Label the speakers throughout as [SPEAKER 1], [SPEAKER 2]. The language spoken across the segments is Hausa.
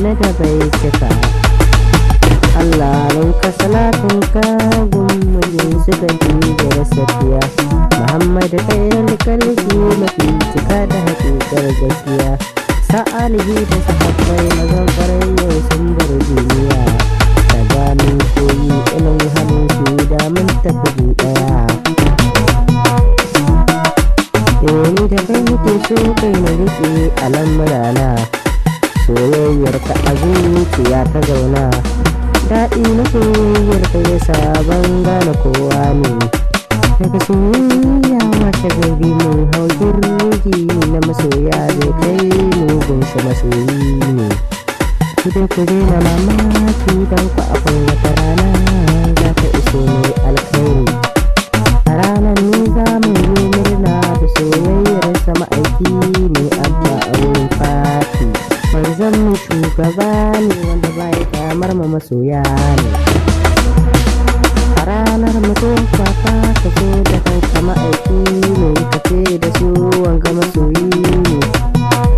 [SPEAKER 1] na da bai cika. Allah ninka salatinka gummujin suka da safiya Muhammad khairul kalki mafi cika da hakikar gaskiya. Sa'alihi da sahabbai mazan kwarai yau sun bar duniya. Ta gano koyi ilin halin su da mun tafi daya. Eh ni da kai nake so kai na riƙe a lamurana. Soyayyar ka a zuciya ta zauna. Daɗi na soyayyar ka ya sabon gane kowa ne. Daga soyayya wata gari mun hau jirgi na masoya zai kai mugun shi masoyi ne. Ku dai ku daina mamaki don ku akwai wata rana za ta iso mai alkhairi. A ranar ne za mu yi murna da soyayyar sama aiki ne abba a wurin fati. Manzon mu shugaba ne wanda baya kyamar mu masoya ne. A ranar mutuwar kwata ka zo da kanka ma'aiki ne ka ce da su wanga masoyi ne.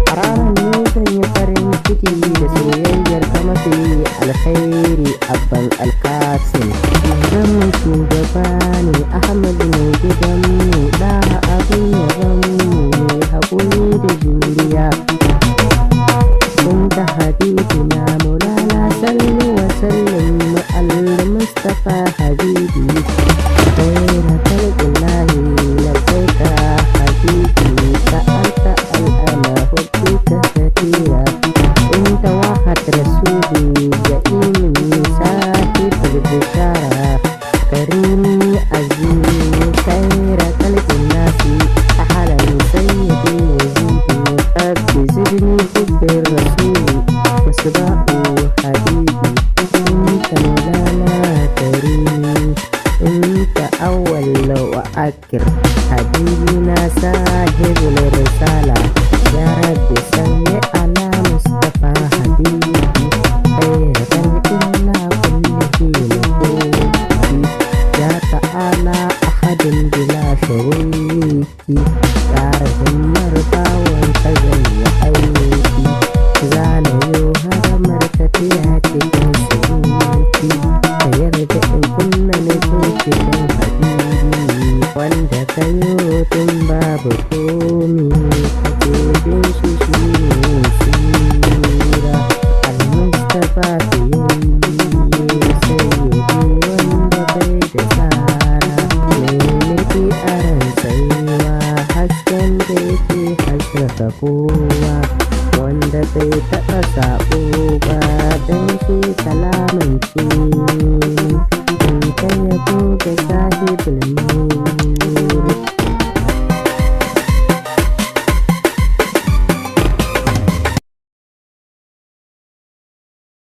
[SPEAKER 1] A ranar ne zan yi farin ciki da soyayyar ka mafi alkhairi abban alkasim. Manzon mu shugaba ne Ahmad mai gidan mu da abin yabon mu ne haƙuri da juriya. أنت حبيبنا مولانا صل وسلم على المصطفى حبيبي خير خلق الله لبيك حبيبي سألت الآن حبك كثيرا. أنت واحد رسولي زعيم صاحب البشارة كريمي عزيز خير خلق الناس أحلى سيدي وزيدي رب زدني حب الرسول وسباء حبيبي. أنت مولانا كريمي أنت أول وآخر حبيبنا صاحب الرسالة. يا رب صل على مصطفى حبيبي خير خلق الله كله مقولي. يا تعالى أحد بلا شريك. ƙara himmar bawon ka zan yi aiki. Zana yo haramar tafiya cikin suluki. Ka yarda in kunna nutso cikin habibi. Wanda ka yo tun babu komi kake bin shi shi ne tsira. Al-Mustapha fiyayye sayyidi wanda bai da tsara. Mai mulki a ran tsayuwa hasken da yake haskaka kowa. Wanda bai taɓa saɓo ba don shi kalamin ce. In ta yabo ga sahibul